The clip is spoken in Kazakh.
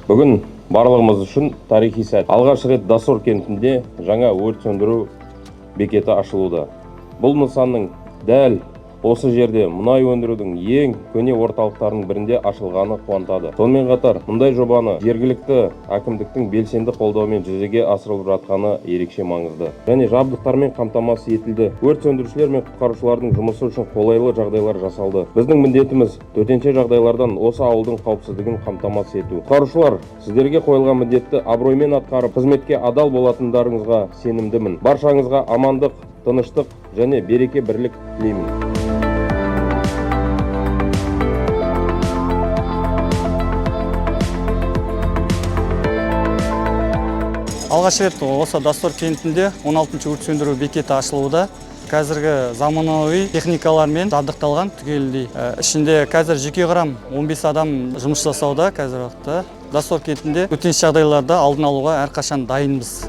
Бүгін барлығымыз үшін тарихи сәт. Алғаш рет Доссор кентінде жаңа өрт сөндіру бекеті ашылуда. Бұл нысанның дәл осы жерде, мұнай өндірудің ең көне орталықтарының бірінде ашылғаны қуантады. Сонымен қатар мұндай жобаны жергілікті әкімдіктің белсенді қолдауымен жүзеге асырылып жатқаны ерекше маңызды. Және жабдықтармен қамтамасыз етілді. Өрт сөндірушілер мен құтқарушылардың жұмысы үшін қолайлы жағдайлар жасалды. Біздің міндетіміз – төтенше жағдайлардан осы ауылдың қауіпсіздігін қамтамасыз ету. Құтқарушылар, сіздерге қойылған міндетті абыроймен атқарып, қызметке адал болатындарыңызға сенімдімін. Баршаңызға амандық, тыныштық және береке бірлік тілеймін. Алғаш рет осы Доссор кентінде 16 өрт сөндіру бекеті ашылуда. Қазіргі заманауи техникалармен жабдықталған түгелдей. Ішінде қазір жеке құрам 15 адам жұмыс жасауда. Қазіргі уақытта Доссор кентінде төтенше жағдайларды алдын алуға әрқашан дайынбыз.